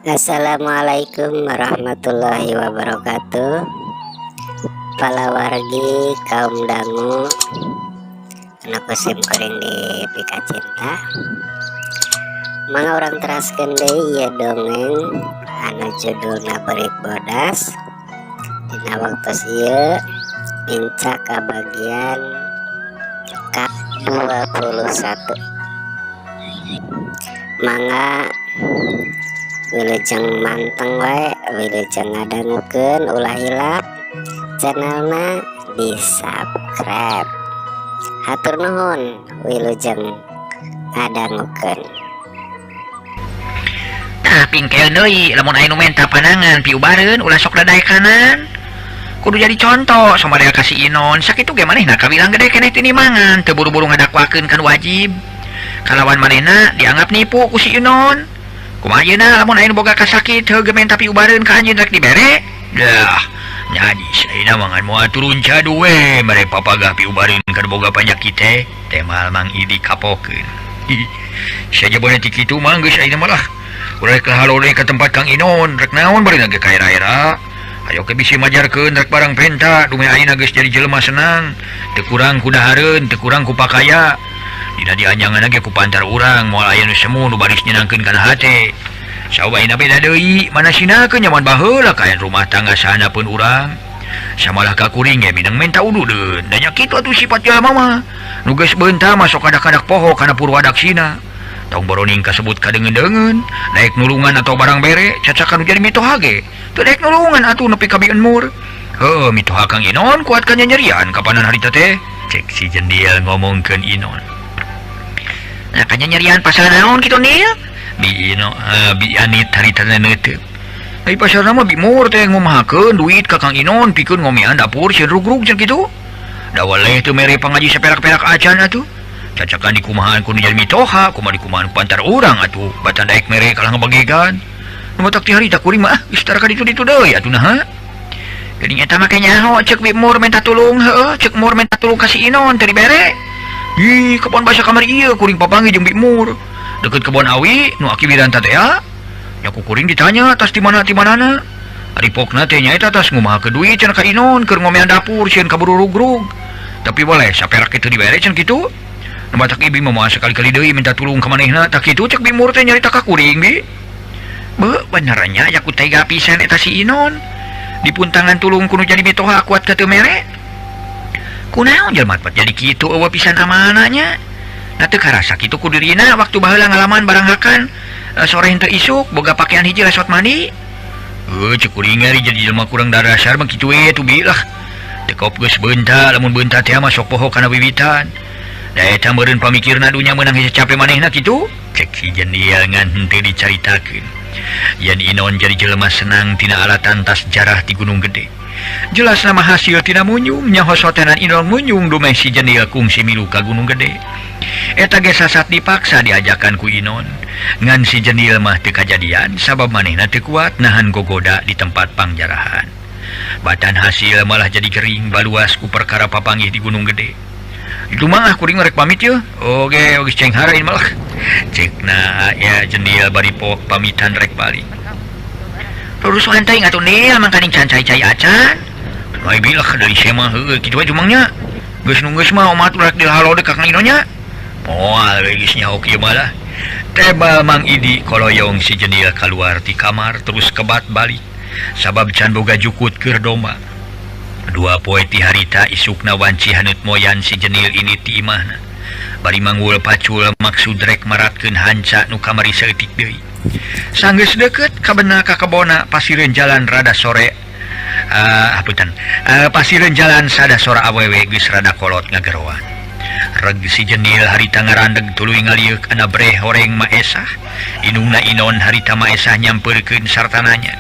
Assalamualaikum warahmatullahi wabarakatuh. Palawargi kaum dangu anu ku sim kuring dipikacinta, mangga urang teraskeun deui ieu dongeng anu judulna Beurit Bodas. Dina waktos ieu nincak ka bagian ka 21. Mangga wilujeng manteng wae, wilujeng ngadangukeun. Ulah hilap channelna di subscribe. Hatur nuhun, wilujeng ngadangukeun. Tah, pingkel deui lamun aya nu menta panangan, piubareun, ulah sok dadaekanan. Kudu jadi contoh somadel ka si Inon. Sakitu ge manehna kawilang gede keneh tinimangan, teu buru-buru ngadakwakeun kan wajib. Kalawan manehna dianggap nipu ku si Inon. Kumaha ayeuna lamun aya nu boga kasakit heuh ge menta piubareun ka anjeun, rek dibere? Dah, nyadis ayeuna mah ngan moal turun cadu we mere papagah piubareun ka nu boga panyakit teh. Temal Mang Idi kapokeun. Sajabana ti kitu mah geus ayeuna mah lah. Urang rek halode ka tempat Kang Inon, rek naon bari ge kaera-era. Ayo ke bisi majarkeun rek barang penta, dumeh ayeuna geus jadi jelema senang. Teu kurang ku dahareun, teu kurang ku pakaya. Dina dianyangan ge ku pantar urang, moal aya nu semu nu baris nyenangkeun kana hate. Sawa ayeuna beda deui, mana sinakeun nyaman baheula kaayaan rumah tangga sahandapeun urang. Samalah ka kuring ge minang menta ududeun. Da nya kitu atuh sifat jelema mah. Nu geus beunta mah sok kadak-kadak poho kana purwadaksina. Tong boroning kasebut kadeungeun-deungeun, daek nulungan atau barang bere, cacakan jadi mitoha ge. Teu daek nulungan atuh nepi ka bieun mur. Heuh, mitoha Kang Inon kuat ka nyanyerian kapanan harita teh. Cek si jendil ngomongkeun Inon. Nah, ka nyanyerian pasal naon kitu, Nil? Bi Ino, bi Anit harita neuteuk. Ai pasal mah Bimur teh ngumahakeun duit ka Kang Inon pikeun ngomean dapur sieun rugrug cenah kitu. Da waleh teu mere pangaji saperak-perak acan atuh. Cacakan dikumahaan ku nu jadi mitoha, kumaha dikumahaan ku pantar urang atuh, batan daek mere kalah ngabagegan. Nu matak ti harita kuring mah ah, geus tara ka ditu-ditu deui atuh naha. Geuning eta mah nyaho cek Bimur menta tulung, heueuh, cek Mur menta tulung ka si Inon teu dibere. Ih, kebon basa kamari ieu kuring papanggih jeung Bimur. Deket kebon awi nu aki Wiranta teh ya. Nya ku kuring ditanya tas di mana di manana. Ari pokna teh nyaeta tas ngumahakeun duit cenah ka Inon keur ngomean dapur sieun kaburu rugrug. Tapi boleh saperak kitu dibere cenah kitu. Nu matak ibi mah moal sekali-kali deui minta tulung ka manehna, tah kitu cek Bimur teh nyarita ka kuring bi. Beuh, bener nya aya ku tega pisan eta si Inon. Dipuntangan tulung ku nu jadi mitoha kuat ka teu mere. Kunaon jelema teh jadi kitu eueuh pisan amanah nya. Nah, teu karasa kitu ku dirina waktu baheula ngalaman barang hakan sore henteu isuk boga pakaian hiji lesot mandi. Heuh, cek kuring ari jadi jelema kurang darasar mah kitu we atuh bi lah. Teu kop geus beunta, lamun beunta teh mah sok poho kana wiwitan. Da eta meureun pamikirna dunya meunang hese cape manehna kitu. Cek si jendil ngan henteu dicaritakeun. Yen Inon jadi jelema senang tina alatan tas jarah di Gunung Gede. Jelas nama hasil tina munyung nyaho sotenan Inon munyung dumeh si jendil kungsi milu ka Gunung Gede. Eta ge sasat dipaksa diajakan ku Inon. Ngan si jendil mah teu kajadian sabab manehna teu kuat nahan gogoda di tempat pangjarahan. Batan hasil malah jadi gering baluas ku perkara papanggih di Gunung Gede. Itu mah kuring rek pamit yeuh. Oke, oge ceng harain malah. Cekna ya jendil bari pamitan rek balik. Terus santai atuh Nil, mangkaning can cai-cai acan. Ai bilah dari sema heueuh kitu we jumangnya. Geus nu geus mah omat rek dihalode ka Kang Inon nya. Moal we geus nyaho kieu malah. Tebal Mang Idi koloyong si jendil keluar ti kamar terus kebat balik. Sabab can boga jukut keur domba. Dua poe ti harita isukna wanci haneut moyan si jenil ini ti imahna. Bari manggul pacul maksud rek maratkeun hanca nu kamari saeutik deui. Sanggeus deukeut kabena ka kebona pasireun jalan rada sore. Hapunten. Pasireun jalan sada sora awewe geus rada kolot ngageroan. Reg si jenil harita ngarandeg tuluy ngalieuk ana breh horeng Maesah. Indungna Inon harita Maesah nyampeurkeun sarta nanya.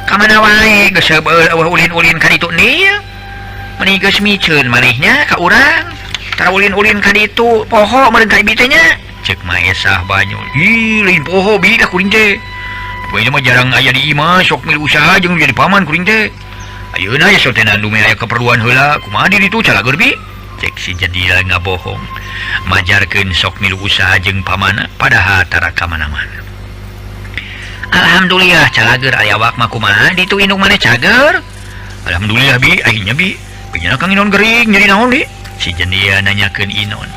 Kamana wae geus heubeul eueuh ulin-ulin ka ditu, Nil? Meni geus miceun manehnya ka urang. Tara ulin-ulin ka ditu, poho meureun ka ibi teh nya. Cek Maesah banyul. Ih, lain poho bi da kuring teh. Poe mah jarang aya di imah, sok milu usaha jeung jadi paman kuring teh. Ayeuna ya sotenan dumeh aya keperluan heula, kumaha di ditu calageur bi? Cek si jendil ngabohong. Majarkeun sok milu usaha jeung pamana padahal tara ka mana-mana. Alhamdulillah calageur aya awak mah kumaha ditu indung maneh cager. Alhamdulillah bi aing nya bi. Benyana Kang Inon gering nyeri naon di? Si Jendia nanyakeun Inon.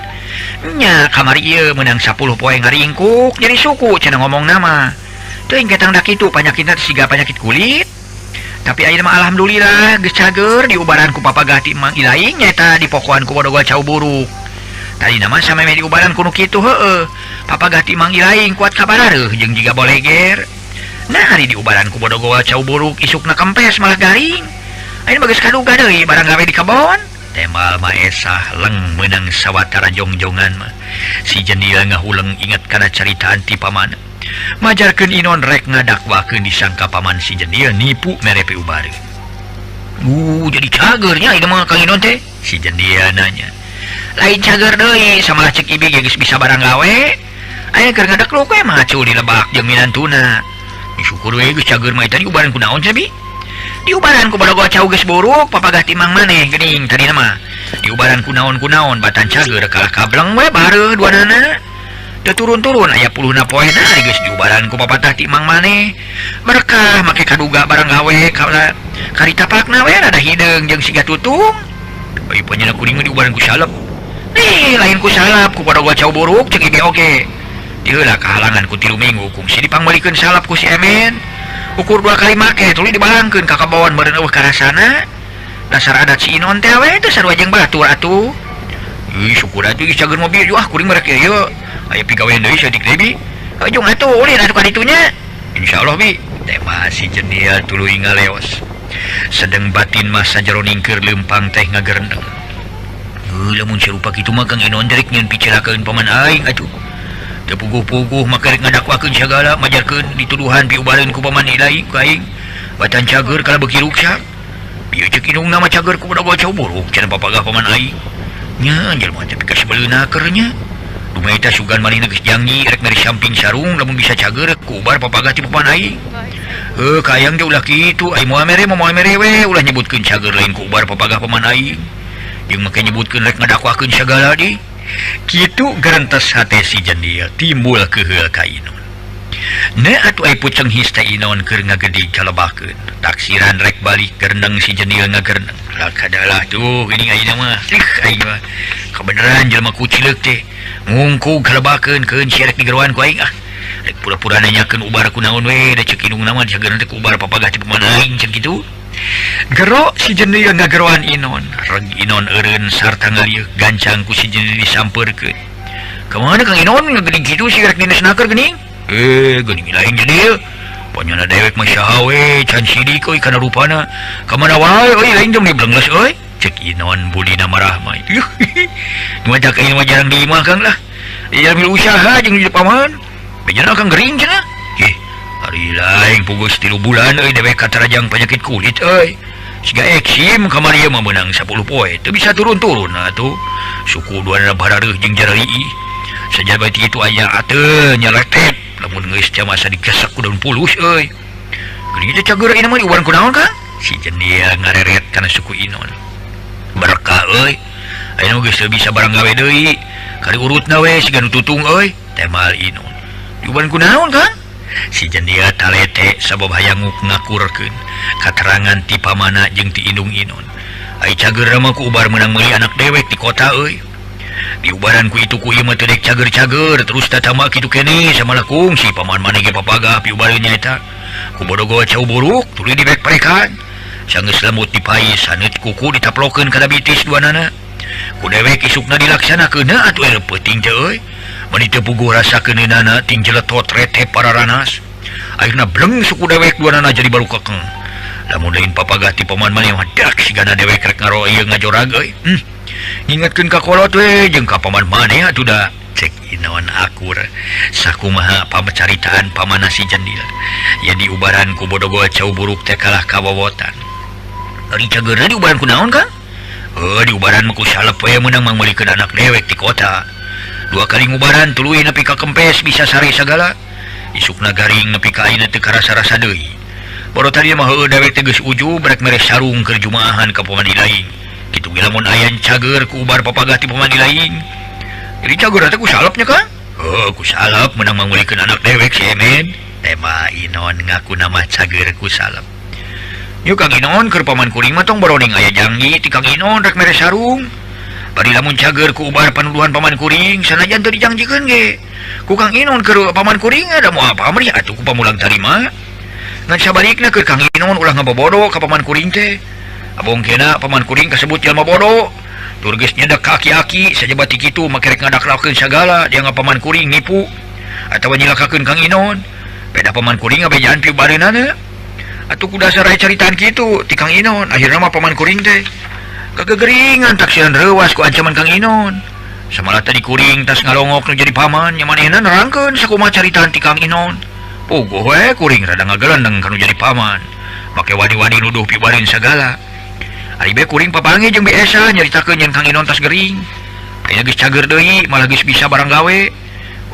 Nya kamari ieu meunang 10 poe ngaringkuk nyeri suku cenah ngomong nama. Teuing ketang da kitu panyakitna siga panyakit kulit. Tapi ayeuna mah alhamdulillah geus cager diubaran ku papagah ti Mang Ilaing nyaeta dipokoan ku bodogol cau buruk. Tadina mah sameme diubaran ku nu kitu heueuh. Papagah ti Mang Ilaing kuat kabarareuh jeung jiga boleger. Nah hari diubaran ku bodogol cau buruk isukna kempes malah garing. Ayeuna mah geus kaduga deui barang gawe di kebon. Temal Maesah leng meunang sawatara jongjongan mah. Si Jendil ngahuleng inget kana caritaan ti paman. Majarkeun Inon rek ngadakwakeun disangka paman si Jendil nipu mere piubareun. Jadi cagernya ieu mah Kang Inon teh? Si Jendil nanya. Lain cager deui samalah cek ibi ge geus bisa barang gawe. Aya keur ngadekluk we mah cul di lebak jeung minantuna. Syukur we geus cager mah eta diubaran ku naon cenah bi? Diubaran ku bodogol cau geus buruk papagah ti Mang maneh geuning tadina mah. Diubaran ku naon-kunaon batan cager kalah kableng we bareuh duanana. Teu turun-turun aya puluhna poena ari geus diubaran ku papatah ti Mang maneh. Berkah make kaduga barang gawe ka karitapakna we rada hideung jeung siga tutung. Ai panyana kuring mah diubaran ku salep. Nih lain ku salep ku bodogol cau buruk cek ieu oge. Diheula kahalangan ku 3 minggu kungsi dipangmeulikeun salep ku si Emen. Ukur 2 kali make tuluy dibalangkeun ka kebon meureun eueuh karasana. Dasar adat si Inon teh we teh sarua jeung batur atuh. Ih syukur atuh geus cager mobil juah kuring mah rek ieu. Aya pigawean deui saeutik deui bi. Hajung atuh ulin atuh ka ditunya. Insyaallah bi. Teh mah si Jendil tuluy ngaleos. Sedeng batin mah sajeroning keur leumpang teh ngagerendeng. Heuh lamun sarupa kitu mah Kang Inon rek nyeun picelakeun paman aing atuh. Teu puguh-puguh maka rek ngadakwakeun sagala majarkeun dituduhan piubareun ku paman ilahi ku aing. Batan cager kana beuki ruksak. Bieu ceuk indungna mah cager ku bodogol cau buruk cenah papagah paman aing. Nya jelema teh pikasebeleuna keur nya. Dumaeta sugan manehna geus janji rek mere samping sarung lamun bisa cager ku ubar papagah ti paman aing. Heuh kayang teh ulah kitu ai moal mere moal mere we ulah nyebutkeun cager lain ku ubar papagah paman aing. Jeung make nyebutkeun rek ngadakwakeun sagala di. Kitu gerentes hate si Jendil timbul keheul ka Inon. Ne atuh ai puceng his teh Inon keur ngagedig kalebakeun. Taksiran rek balik gerendeng si Jendil ngagerendeng. Lah kadalah tuh geuning ayeuna mah. Ih aing mah kabeneran jelema kucileuk teh. Ngungkug kalebakeun keun si rek digeroan ku aing ah. Rek pura-pura nanyakeun ubar ku naon we da ceuk indungna mah disageurna teh ku ubar papagah ti paman aing cenah kitu. Gero si Jendil ngageroan Inon. Reg Inon eureun sarta ngalieu gancang ku si Jendil disampeurkeun. Ka mana Kang Inon ngageuning kitu si rek dinesnakeun geuning? Geuning lain Jendil. Panyana dewek mah saha we can sidik euy kana rupana. Ka mana wae euy lain teh blengles euy. Cek Inon budina marah mah. Nu ajak aing mah jarang di imah Kang lah. Diambil usaha jeung di paman. Bejana Kang gering cenah. Ih, ari lain pugus 3 bulan euy dewek katarajang penyakit kulit euy. Siga eksim kamari mah meunang 10 poe teu bisa turun-turun atuh. Suku duana barareuh jeung jarari. Sajaba ti kitu aya ateu nyaletet lamun geus teh masa digesek ku daun pulus euy. Geuning teh cager ayeuna mah diubaran ku naon Kang? Si Jendil ngareret kana suku Inon. Berkah euy. Ayeuna geus teu bisa barang gawe deui. Kari urutna we siga nu tutung euy. Temal Inon. Diubaran ku naon Kang? Si Jendil talete sabab hayang ngakurkeun katerangan ti pamana jeung ti indung Inon. Ai cager mah ku ubar meunang meuli anak dewek di kota euy. Diubaran ku itu ku ieu mah teu dek cager-cager terus tatama kitu keneh samalah kungsi paman maneh ge papagah piubareun nya eta. Ku bodogol cau buruk tuluy dibek parekan. Sanggeus lembut dipais saneut kuku ditaplokeun kana bitis duanana. Ku dewek isukna dilaksanakeun atuh eleuh peuting teh euy. Mani teu puguh rasakeunana ting jeletot retep pararanas. Akhirna bleng suku dewek duanana jadi baru kekeng. Lamun lain papagah ti paman maneh mah dak sigana dewek rek ngaro ieu ngajorag euy. Ngingetkeun ka kolot we jeung ka paman maneh atuh da. Cek Inon akur sakumaha pamacaritaan pamana si Jendil. Ya diubaran ku bodogol cau buruk teh kalah kawowotan. Ari cageurna diubaran ku naon Kang? Heuh diubaran mah ku salep we meunang mangmeulikeun anak dewek ti kota. 2 kali ngubaran tuluy nepi ka kempes bisa sare sagala. Isukna garing nepi ka ayeuna teu karasa-rasa deui. Baru tadi mah heueuh dewek teh geus ujub rek mere sarung keur jumaahan ka pamandi lain. Kitu ge lamun aya cager ku ubar papagah ti pamandi lain. Jadi cager teh ku salepnya Kang? Oh, ku salep menang mangulikeun anak dewek si Emen. Tema Inon ngaku nama cager ku salep. Yuk Kang Inon keur paman kuring mah tong boroning aya janji ti Kang Inon rek mere sarung. Bari lamun cager ku ubar panuduhan paman kuring sanajan teu dijangjikeun ge. Ku Kang Inon keur paman kuring ada moal pamrih atuh ku pamulang tarima. Ngan sabalikna keur Kang Inon ulah ngabobodo ka paman kuring teh. Abong kena paman kuring kasebut jelema bodoh. Tur geus nyedak ka aki-aki sajaba ti kitu make rek ngadaklakeun sagala dianggap paman kuring nipu atawa nyilakakeun Kang Inon. Beda paman kuring ngabejaan piubareunana. Atuh ku dasar aya caritaan kitu ti Kang Inon akhirna mah paman kuring teh kagegeringan taksiran reuwas ku ancaman Kang Inon. Samalah tadi kuring tas ngalongok nu jadi paman nya manehna nerangkeun sakumaha caritaan ti Kang Inon. Puguh we kuring rada ngagelendeng kanu jadi paman. Make wani-wani nuduh piubareun sagala. Ari be kuring papanggih jeung Bi Esa nyaritakeun yen Kang Inon tas gering. Aya geus cager deui, malah geus bisa barang gawe.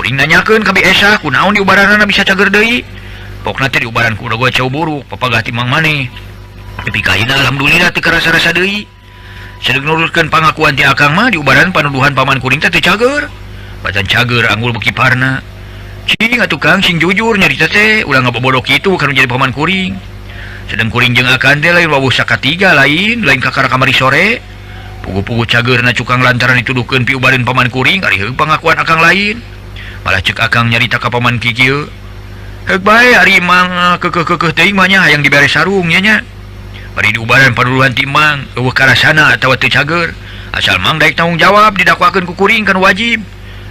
Kuring nanyakeun ka Bi Esa kunaon diubaranana bisa cager deui. Pokna teh diubaran ku udah cau buruk, papagah ti mang maneh. Tapi ka ayeuna alhamdulillah teu karasa-rasa deui. Sadeuk nurutkeun pangakuan ti Akang mah diubaran panuduhan paman kuring teh teu cager. Bacan cager anggul beuki parna. Cing atuh Kang sing jujur nyarita teh ulah ngabobodo kitu kanu jadi paman kuring. Sedang kuring jeung akan teh lain wawuh sakatiga lain lain kakara kamari sore. Pugu-pugu cageurna cukang lantaran dituduhkeun piubareun paman kuring ari heuh pangakuan akang lain. Malah ceuk akang nyarita ka paman kieu. Heuk bae ari mang keukeuh-keukeuh teuing mah nya hayang dibere sarung nya nya. Bari diubaran panuduhan ti mang eueuh karasana atawa teu cager. Asal mang daek tanggung jawab didakwakeun ku kuring kan wajib.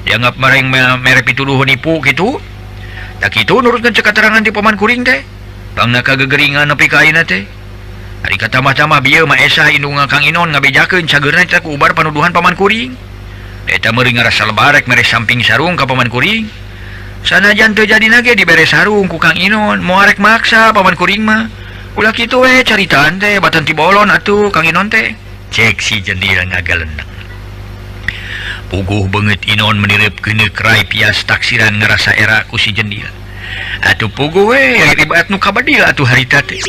Dianggap mareng mere pituduh nipu kitu. Tak kitu nurutkeun cek katerangan ti paman kuring teh. Pangna kagegeringan nepi ka ayeuna teh. Ari katamah-tamah bieu mah Esah indung Kang Inon ngabejakeun cageurna teh ku ubar panuduhan paman kuring. Eta meureun ngarasa lebarek mere samping sarung ka paman kuring. Sanajan teu jadina ge dibere sarung ku Kang Inon, moal rek maksa paman kuring mah. Ulah kitu we caritaan teh batan ti bolon atuh Kang Inon teh. Cek si jendil ngagalendeng. Puguh beungeut Inon menireup keuneuk rai pias taksiran ngarasa era ku si jendil. Atuh puguh we ribat nu kabadil atuh harita teh.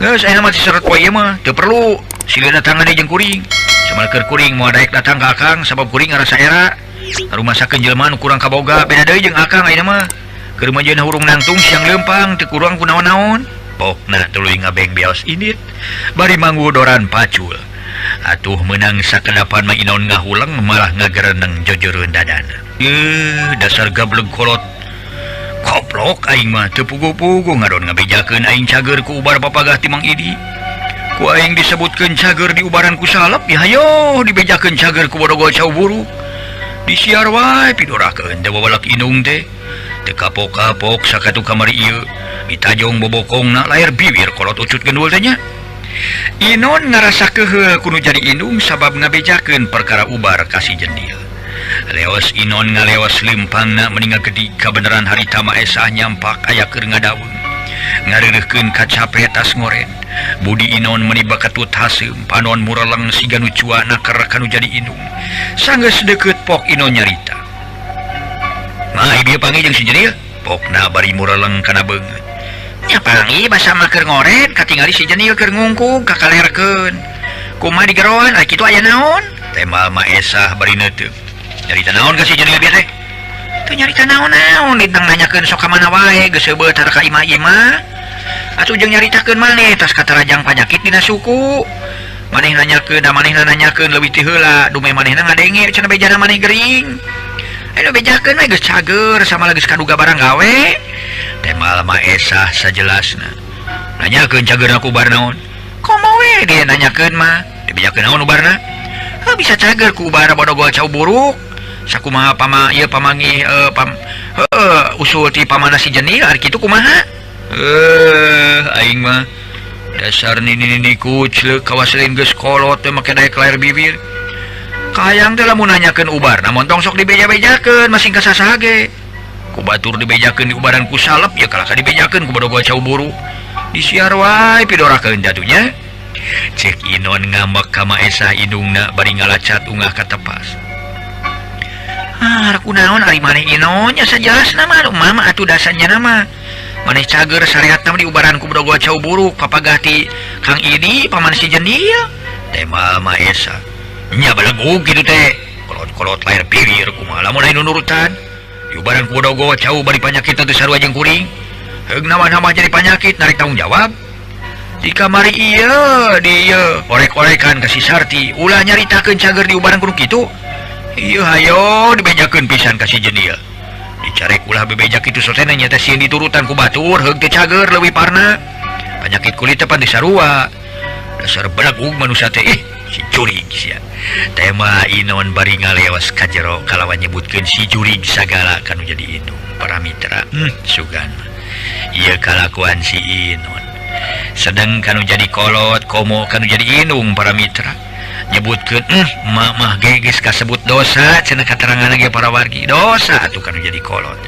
Geus aya mah diseret poe ieu mah teu perlu silih datangan deui jeung kuring. Samal keur kuring moal daek datang ka akang sabab kuring ngarasa era. Karumasakeun jelema nu kurang kaboga beda deui jeung akang ayeuna mah. Keur majeun hurung nangtung siang leumpang teu kurang ku naon-naon. Pokna tuluy ngabeng beos indit bari manggudoran pacul. Atuh meunang sakedapan mah Inon ngahuleng malah ngagereneng jojoreun dadana. Dasar gableg kolot. Koplok aing mah teu puguh-puguh ngadon ngabejakeun aing cager ku ubar papagah ti Mang Idi. Ku aing disebutkeun cager di ubaran ku salep ya hayo dibejakeun cager ku bodogol cau buruk. Disiar wae pidorakeun teh babalak indung teh. Teu kapok-kapok sakatu kamari ieu ditajong bobokongna layar bibir kolot ucut gendul teh nya. Inon ngarasa keheul kudu jadi indung sabab ngabejakeun perkara ubar ka si jendil. Leos Inon ngaleos lempangna meninggal gede kabeneran harita Ma Esah nyampak aya keur ngadaweung. Ngareureuhkeun kacape tas ngoren. Budi Inon meni bakatut haseum panon mureleng siga nu cuana keur kanu jadi indung. Sanggeus deukeut pok Inon nyarita. Mah ieu panggih jeung si Jenil? Pokna bari mureleng kana beungeut. Nya panggih basa mah keur ngoren katingali si Jenil keur ngungkung kakalerkeun. Kumaha digeroan ari kitu aya naon? Temal Ma Esah bari neuteuk. Nyarita naon ka si Jenil bieu teh? Teu nyarita naon-naon ditang nanyakeun sok ka mana wae geus seubeut ka imah-imah. Atuh jeung nyaritakeun maneh tas katarajang panyakit dina suku. Maneh nanyakeun da manehna nanyakeun leuwih ti heula dumeh manehna ngadenge cenah bejana maneh gering. Anu bejakeun we geus cager sama geus kaduga barang gawe. Temal Ma Esah sajelasna. Nanyakeun cagerna ku ubar naon? Komo we dia nanyakeun mah. Dibejakeun naon ubarna? Heuh bisa cager ku ubar bodogol cau buruk. Sakumaha pama ieu pamanggih usul ti pamana si Jenil ari kitu kumaha? Aing mah dasar nini-nini kucleuk kawas lain geus kolot teh make daek layar bibir. Kahayang teh lamun nanyakeun ubar, namun tong sok dibeja-bejakeun masing ka sasaha ge. Ku batur dibejakeun di ubaran ku salep ya kalaka dibejakeun ku bodogol cau buruk. Disiar wae pidorakeun jatuhnya. Cek Inon ngambek ka Ma Esah indungna bari ngalacat ungah ka tepas. Ah, kunaon ari maneh Inon nya sajelasna mah mama atuh dasarnya nama. Maneh cager sarehatna di ubaran ku bodogol cau buruk papagah ti Kang Idi paman si Jenil. Temal Ma Esah. Nya belegug kitu teh. Kolot-kolot layar bibir kumaha lamun aya nu nurutan. Diubaran ku dogo cau bari panyakit teu sarua jeung kuring. Heug nama-nama jadi panyakit narik tanggung jawab. Di kamari ieu di ieu orek-orekan ka si Sarti ulah nyaritakeun cager diubaran kudu kitu. Ieu hayo dibejakeun pisan ka si Jeniel. Dicarek ulah bebeja kitu sotena nya teh sieun diturutan ku batur heug teu cager leuwih parna. Panyakit kulit teh pan disarua. Dasar belagug manusia teh ih si jurig sia. Tema Inon bari ngalewas ka jero kalawan nyebutkeun si jurig sagala kanu jadi indung para mitra. Sugan. Ieu kalakuan si Inon. Sedang kanu jadi kolot komo kanu jadi indung para mitra. Nyebutkeun mamah ge geus kasebut dosa cenah katerangan ge para wargi. Dosa atuh kanu jadi kolot.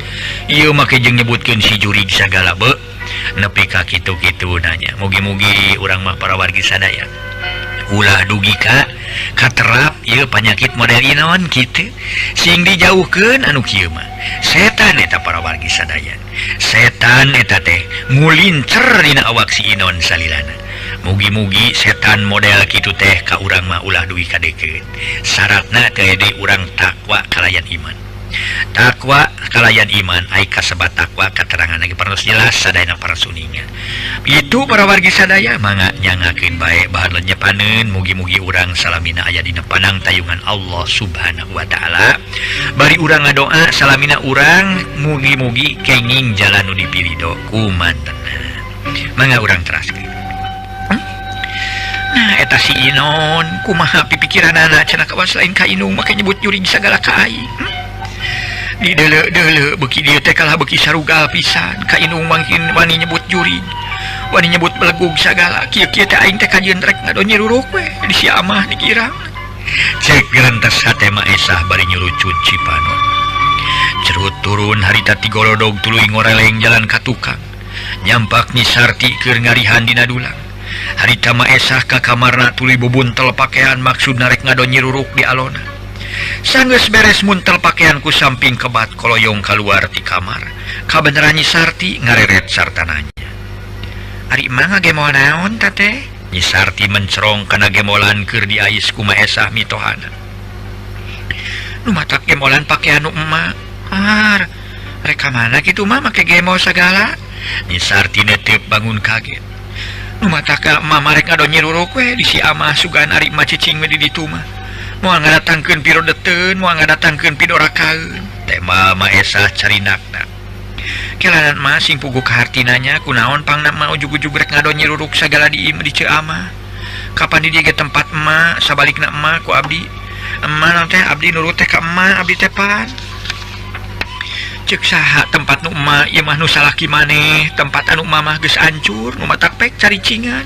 Ieu make jeung nyebutkeun si jurig sagala be. Nepi ka kitu-kitu nanya. Mugi-mugi urang mah para wargi sadaya ulah dugi ka katerap ieu panyakit model Inon kitu sing dijauhkeun anu kieu mah. Setan eta para wargi sadaya. Setan eta teh ngulincer dina awak si Inon salilana. Mugi-mugi setan model kitu teh ka urang mah ulah dugi ka deukeut. Syaratna teh deui urang takwa kalayan iman. Takwa kalayan iman ai kasebat takwa katerangan lagi parantos jelas sadayana para suninga. Itu para wargi sadaya mangga nyangakeun bae bahan lenyepaneun mugi-mugi urang salamina aya dina panang tayungan Allah Subhanahu wa taala. Bari urang ngadoa salamina urang mugi-mugi kenging jalan nu dipirido kumantena. Mangga urang teraskeun. Nah eta si Inon kumaha pipikiranana cenah kawas lain ka indung make nyebut jurig sagala ka aing. Di deuleu-deuleu beuki dieu teh kalah beuki sarugal pisan ka indung mangkin wani nyebut jurig wani nyebut belegug sagala kieu-kieu teh aing teh kajeun rek ngadon nyiruruk we di si amah dikirang. Cek gerentes hate Ma Esah bari nyurucut cipanon. Cerut turun harita tigolodog tuluy ngoreleng jalan ka tukang. Nyampak Nyi Sarti keur ngarihan dina dulang. Harita Ma Esah ka kamarna tuluy bubuntel pakaian maksudna rek ngadon nyiruruk di alona. Sanggeus beres muntel pakaian ku samping kebat koloyong kaluar ti kamar. Kabeneran Nyi Sarti ngareret sarta nanya. Ari emang ngagemol naon ta teh? Nyi Sarti mencerong kana gemolan keur diais ku Ma Esah mitohana. Nu matak gemolan pakaian nu emak. Ar, rek ka mana kitu mah make gemol sagala? Nyi Sarti netep bangun kaget. Nu matak ka emak marek ngadon nyiruruk we di si amah sugan ari emak cicing we di ditu mah. Moal ngadatangkeun pirodeteun, moal ngadatangkeun pidorakaeun. Tema Ma Esah carinakna. Kelanan mah sing puguh kahartinanya kunaon pangna mah ujug-ujug rek ngadon nyiruruk sagala di imah di Ceu Amah. Kapan di dieu ge tempat emak, sabalikna emak ku abdi. Emak naon teh abdi nurut teh ka emak, abdi teh pan. Ceuk saha tempat nu emak ieu mah nu salaki maneh, tempat anu emak mah geus hancur, nu matak pek caricingan.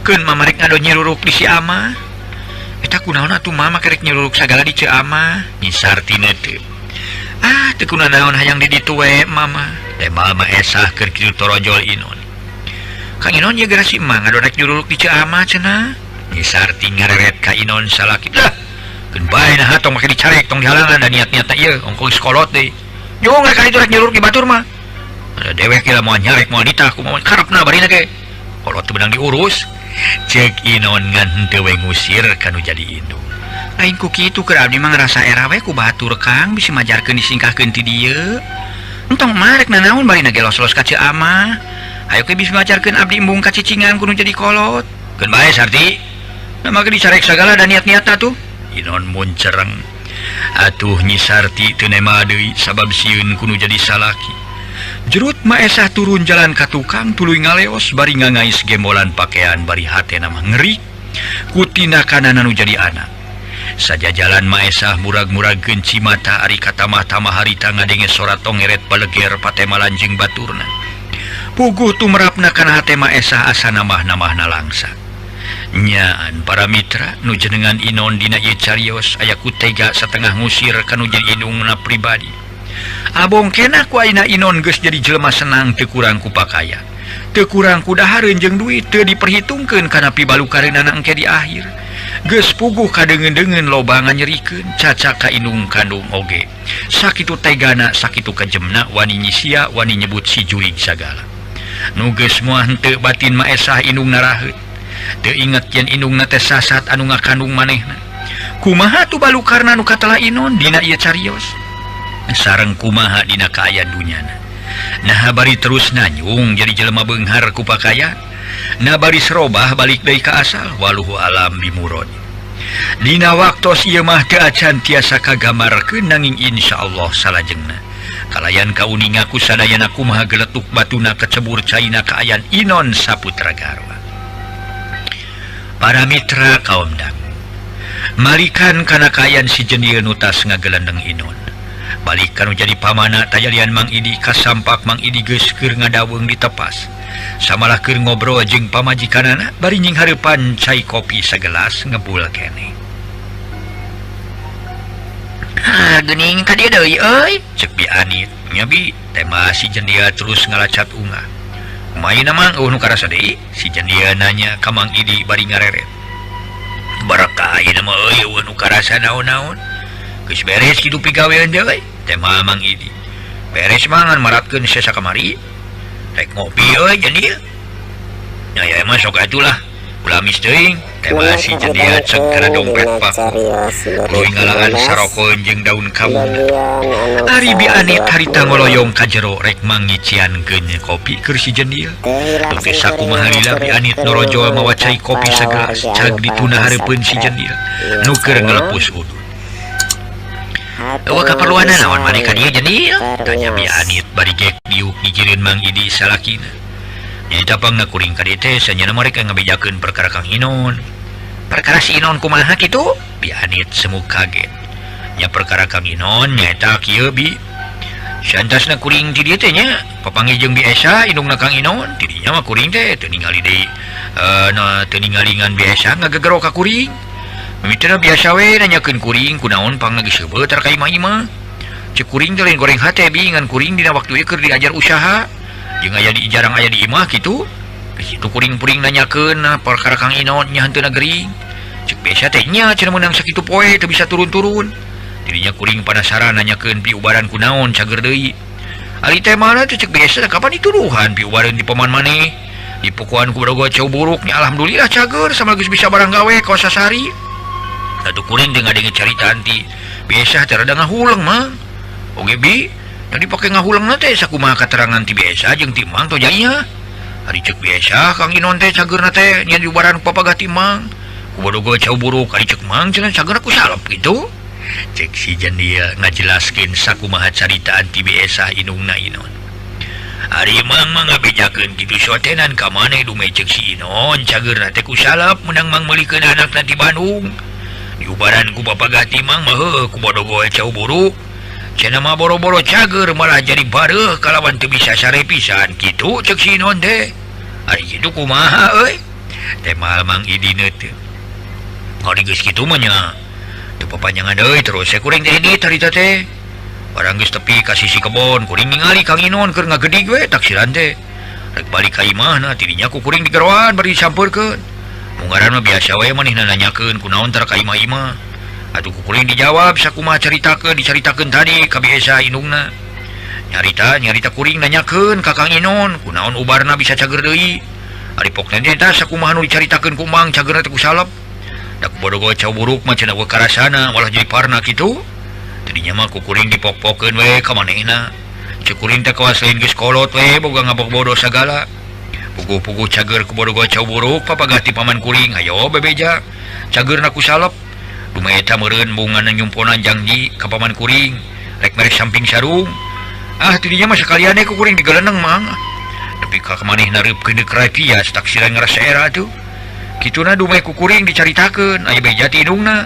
Keun mah marek ngadon nyiruruk di si Amah. Eta kunaon atuh mama kerek nyuruk sagala di Ceu Amah. Nyi Sarti teu. Ah, teu kunaon hayang di ditu we mama. Teh Ma Esah keur kitu torojol Inon. Kang Inon ye geura si emak ngadon rek nyuruk di Ceu Amah cenah. Nyi Sarti ngareret ka Inon salaki. Lah, keun bae nah tong make dicarek tong dihalangan da niat-niatna ieu ongkoh geus kolot deui. Jung rek ka ditu rek nyuruk di batur mah. Ada dewek ge moal nyarek moal nitah kumaha karepna barina ge. Kolot teu beunang diurus. Cek Inon ngan henteu we ngusir kanu jadi indung. Lain ku kitu keur abdi mah ngarasa era we ku batur Kang bisi majarkeun disingkahkeun ti dieu. Entong mah rek nanaon barina ge los-los ka Ceu Amah. Hayu ke bisi majarkeun abdi embung ka cicingan kudu jadi kolot. Keun bae Sarti. Da make dicarek sagala da niat-niatna tuh. Inon muncereng. Atuh Nyi Sarti teu nema deui sabab sieun kudu jadi salaki. Jerut Ma Esah turun jalan ka tukang tuluy ngaleos bari ngangais gembolan pakaian bari hatena mah ngeri ku tindakanana nu jadi anak. Sajajalan Ma Esah murag-muragkeun cimata ari katamah-tamah harita ngadenge sorat tongeret baleger patemalan jeung baturna. Puguh tumerapna kana hate Ma Esah asana mah-namahna langsa. Nyaan para mitra nu jenengan Inon dina ieu carios aya ku tega satengah ngusir kanu jadi indungna pribadi. Abong kena ku ayeuna Inon geus jadi jelema senang teu kurang ku pakaian. Teu kurang ku dahareun jeung duit teu diperhitungkeun kana pibalukareunana engke di akhir. Geus puguh kadeungeun-deungeun loba nganyerikeun caca ka indung kandung oge. Sakitu tegana sakitu kejemna wani nyisia wani nyebut si jurig sagala. Nu geus moal henteu batin Ma Esah indungna raheut. Teu inget yen indungna teh sasat anu ngakandung manehna. Kumaha tu balukarna nu katelah Inon dina ieu carios. Sareng kumaha dina kaayaan dunyana. Nah bari terus nanyung jadi jelema beunghar ku pakaya. Nah bari serobah balik deui ka asal waluhu alam bimurod. Dina waktos ieu mah teu acan tiasa kagamarkeun nanging insyaallah salajengna. Kalayan kauninga ku sadayana kumaha geletuk batuna kecebur caina kaayaan Inon Saputra Garwa. Para mitra kaum dang. Malikan kana kaayaan si jendil nu tas ngagelendeng Inon. Balik kanu jadi pamana tajalian Mang Idi kasampak Mang Idi geus keur ngadaweung ditepas. Samalah keur ngobrol jeung pamajikanana bari nying hareupan cai kopi sagelas ngebul keneh. Ah, geuning ka dieu deui euy, ceuk Bi Anit. Nya Bi, tema si jendil terus ngalacat ungah. Kumaha Mang eueuh nu karasa deui? Si jendil nanya ka Mang Idi bari ngareret. Barakah ayeuna mah euy eueuh nu karasa naon-naon. Geus beres kitu pigawean deui, tema Mang Idi. Beres mangan maratkeun sesa kamari. Rek ngopi euy jendil. Nya ya mah sok atulah. Ulah amis teuing, tema si jendil cek kana dompet pak. Tuluy ngalaan saroko jeung daun kabuna. Ari Bi Anit harita ngoloyong ka jero rek mangiciankeun kopi keur si jendil. Teu sakumaha lila Bi Anit norojol mawa cai kopi sagelas cag dituna hareupeun si jendil. Nu keur ngalepus udud. Eueuh kaperluanna naon maneh ka dieu jendil? Tanya Bi Anit bari gek diuk dijireun Mang Idi salakina. Nyaeta pangna kuring ka dieu teh sanyana mah rek ngabejakeun perkara Kang Inon. Perkara si Inon kumaha kitu? Bi Anit semu kaget. Nya perkara Kang Inon nyaeta kieu Bi. Santasna kuring ti dieu teh nya papanggih jeung Bi Esa indungna Kang Inon. Ti dinya mah kuring teh teu ningali deui na teu ningali ngan Bi Esa ngagegero ka kuring. Mimitina biasa we nanyakeun kuring kunaon pangna geus heubeut tar ka imah-imah. Ceuk kuring teh lain goreng hate Bi ngan kuring dina waktu ieu keur diajar usaha. Jeung aya di jarang aya di imah kitu. Geus kitu kuring-puring nanyakeun perkara Kang Inon nya henteu gering. Ceuk biasa teh nya cenah meunang sakitu poe teu bisa turun-turun. Dirinya kuring penasaran nanyakeun piubaran kunaon cager deui. Ari teh mana teh ceuk biasa kapan dituduhan piubaran di paman maneh. Dipukuan ku bodogo cau buruk nya alhamdulillah cager sama geus bisa barang gawe ka sasari. Atuh kuring teh ngadenge carita anti biasa teh rada ngahuleng mah. Oge Bi, tadi pake ngahulengna teh sakumaha katerangan ti biasa jeung ti Mang tojanya. Ari ceuk biasa Kang Inon teh cageurna teh nya diubaran ku papagah ti Mang. Ku bodogo cau buruk ari ceuk Mang cenah cageurna ku salep kitu. Cek si jendil ngajelaskeun sakumaha carita anti biasa indungna Inon. Ari Mang mah ngabejakeun kitu sotenan ka maneh dume ceuk si Inon cageurna teh ku salep meunang Mang meulikeun anakna ti Bandung. Diubaran ku papagah ti Mang mah heuh ku bodogo cau buruk. Cenah mah boro-boro cager malah jadi bareuh kalawan teu bisa sare pisan kitu ceuk si Inon teh. Ari kitu kumaha euy? Teh mal Mang Idi teh. Ari geus kitu mah nya. Teu papanjangan deui terus saya kuring teh di harita teh. Barang geus tepi ka sisi kebon kuring ningali Kang Inon keur ngagedig we taksiran teh. Rek balik ka imahna tidinya ku kuring digeroan bari disampeurkeun. Munggaran mah biasa we manehna nanyakeun kunaon tara ka imah-imah. Atuh ku kuring dijawab sakumaha caritakeun dicaritakeun tadi ka biasa indungna. Nyarita kuring nanyakeun ka Kang Inon kunaon ubarna bisa cager deui. Ari pokna teh tah sakumaha nu dicaritakeun ku Mang cagerna teh ku salep. Da ku bodogo cau buruk mah cenah we karasana malah jadi parna kitu. Tadinya mah ku kuring dipok-pokeun we ka manehna. Ceuk kuring teh kawas lain geus kolot we boga ngabok-bodoh sagala. Puguh-puguh cager ku bodogo cau buruk papagah ti paman kuring hayo bebeja. Cagerna ku salep. Dumaeta meureun bungana nyumponan janji ka paman kuring rek mere samping sarung. Ah tidinya mah sakalian ku kuring digeleneng Mang. Tapi ka manehna reupkeun deuk rapias taksiran ngarasa era tuh. Kituna dumeh ku kuring dicaritakeun aya beja ti indungna.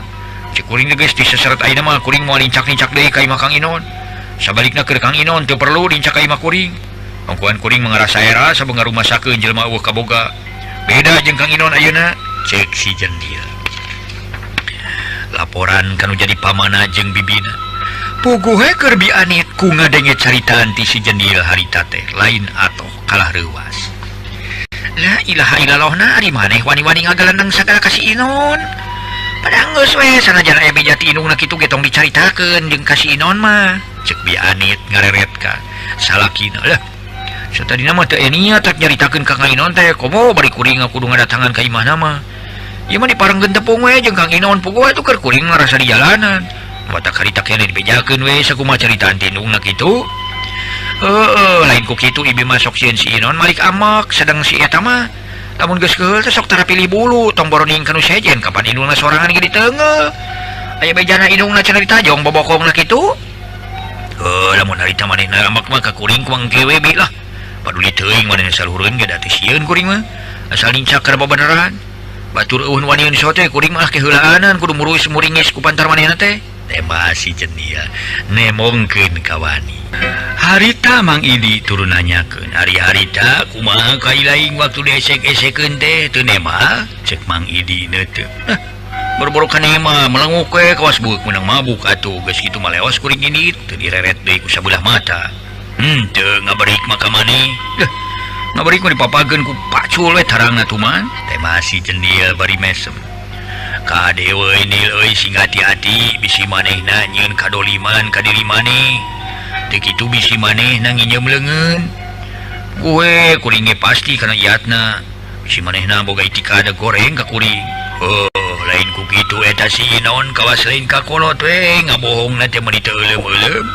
Ceuk kuring geus diseseret ayeuna mah kuring moal lincak-lincak deui ka imah Kang Inon. Sabalikna keur Kang Inon teu perlu lincak ka imah kuring. Ongkoan kuring mangarasa era sabeungar rumasakeun jelema eueuh kaboga. Beda jeung Kang Inon ayeuna ceuk si jendil. Laporan kanu jadi pamana jeung bibina. Puguh he keur Bi Anit ku ngadenge caritaan ti si jendil harita teh lain atoh kalah reuwas. La ilaha illallah na ari maneh wani-wani ngagalendeng sagala ka si Inon. Padahal geus we sanajan aya beja ti indungna kitu ge tong dicaritakeun jeung ka si Inon mah. Ceuk Bi Anit ngareret ka salakina lah. Satadina mah teu niat rek nyaritakeun ka Kang Inon teh komo bari kuring kudu ngadatangan ka imahna mah. Ieu mah diparengkeun tepung we jeung Kang Inon puguh atuh keur kuring ngarasa di jalanan. Matak harita keneh dibejakeun we sakumaha caritaan ti indungna kitu. Heeh, lain ku kitu ibi mah sok sieun si Inon malik amek sedang si eta mah. Lamun geus keheul teh sok tara pilih bulu, tong boroning ka nu sejen kapan indungna sorangan ge diteungeuh. Aya bejana indungna cenah ditajong bobokongna kitu. Heuh, lamun harita manehna amek mah ka kuring ku engke we bi lah. Paduli teuing manehna saluhureun ge da teu sieun kuring mah. Asal nincak kana babeneran. Batur eueuh nu wanian sote kuring mah keheulaanan kudu murus muringis ku pantar manehna teh. Tema si jenia nemongkeun kawani. Harita Mang Idi turun nanyakeun, ari harita kumaha kailaing waktu diesek-esekeun teh teu nema? Cek Mang Idi teu. Hah, boro-boro kanema melenguk we kawas buuk meunang mabuk atuh geus kitu mah leos kuring indit teu direret deui ku sabelah mata. Henteu ngaberik mah ka maneh. Deuh, ngaberik mah dipapageun ku pacul we tarangna tuman. Tema si jendil bari mesem. Kade euy nil euy sing hati-hati bisi manehna nyieun kadoliman ka diri maneh. Teu kitu bisi manehna nginjem leungeun. Gue kuring ge pasti kana iatna. Bisi manehna boga itikad goreng ka kuring. Heuh, lain ku kitu eta si Inon kawas lain ka kolot we ngabohongna teh meuni teu euleum-euleum.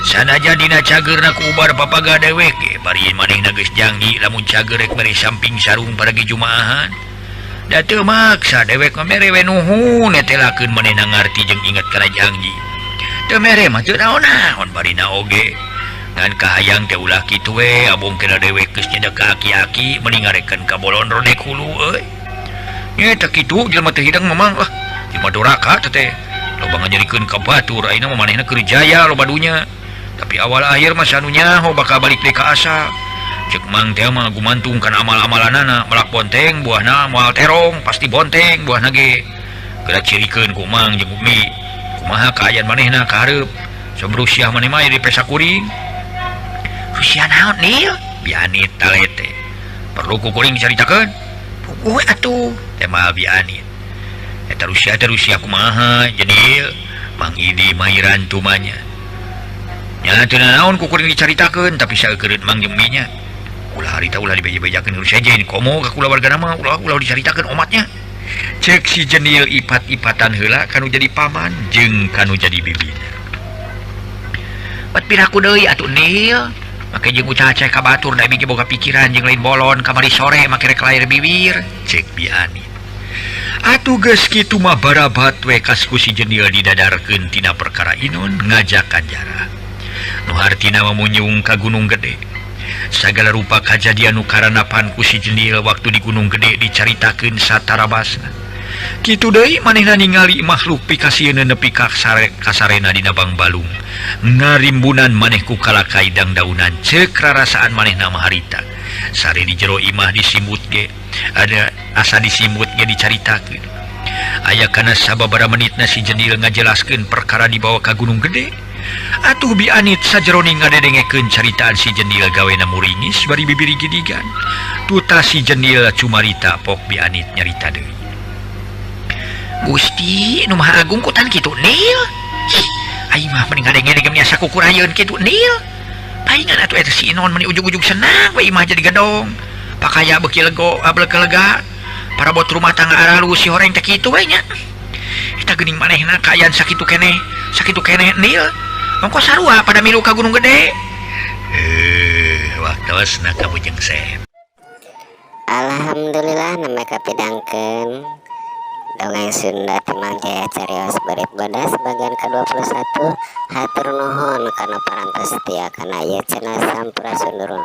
Sanajan dina cageurna ku ubar papaga dewek ge bari manehna geus janji lamun cager rek mere samping sarung paragi jumaahan. Da teu maksa dewek mah mere we nuhun netelakeun manehna ngarti jeung inget kana janji. Teu mere mah teu naon-naon barina oge. Ngan kahayang teh ulah kitu we abong kena dewek geus nyedak ka aki-aki mending ngarekeun ka bolon rodek hulu euy. Nya teh kitu jelema teu hidang mamang lah. Jelema doraka teh teh. Loba nganyerikeun ka batur ayeuna mah manehna keur jaya loba dunya. Tapi awal akhir mah sanu nyaho bakal balik deui ka asa. Cek Mang teh mah gumantung kana amal-amalanana melak bonteng buahna moal terong pasti bonteng buahna ge. Geura cirikeun ku Mang jeung Umi. Kumaha kaayaan manehna ka hareup. Sok Rusiah maneh mah aya di pesa kuring. Rusiah naon Nil? Bianit talete. Perlu ku kuring dicaritakeun? Puguh atuh. Teh mah bianit. Eta Rusia teh Rusia kumaha jenil? Mang Idi mairan tumanya. Nya teu naon ku kuring dicaritakeun tapi saeukeun Mang jeung Umi nya. Ulah harita ulah dibeja-bejakeun urus sejen komo ka kulawargana mah ulah ulah dicaritakeun omatnya. Cek si jenil ipat-ipatan heula kanu jadi paman jeung kanu jadi bibina. Bat piraku deui atuh Nil. Make jeung ucah cek ka batur da abi ge boga pikiran jeung lain bolon kamari sore make rek lahir bibir. Cek biani. Atuh geus kitu mah barabat we kasku si jenil didadarkeun tina perkara Inon ngajak kanjara. Nu hartina mah munyung ka Gunung Gede. Sagala rupa kajadian nu karanapan ku si jenil waktu di Gunung Gede dicaritakeun satarabasna. Kitu deui manehna ningali makhluk pikasieun nepi ka kasarena dina Bangbalung. Ngarimbunan maneh ku kalakai dangdaunan ceuk rarasaan manehna mah harita. Sare di jero imah disimut ge ada asa disimut ge dicaritakeun. Aya kana sababaraha menitna si jenil ngajelaskeun perkara dibawa ka Gunung Gede. Atuh Bi Anit sajeroning ngadedengekeun caritaan si jenil gawena muringis bari bibiri gidigan. Tuta si jenil cumarita pok Bi Anit nyarita deui. Gusti nu Maha Agung kutan kitu Nil. Ih, aing mah mending ngadenge-denge biasa kukurayeun kitu Nil. Paingan atuh eta si Inon meni ujug-ujug senang we imah jadi gedong. Pakaya beuki lego ablekelega. Parabot rumah tangga aralus si horeng teh kitu we nya. Eta geuning manehna kaayaan sakitu keneh, sakitu keneh Nil. Ongko sarua pada milu ka Gunung Gede. Waktosna ka Bujeng Sep. Alhamdulillah nembe kapidangkeun dongeng Sunda Temang Jaya Carios Beurit Bodas bagian ke-21. Hatur nuhun kana parantos setia kana ieu channel Sampurasun.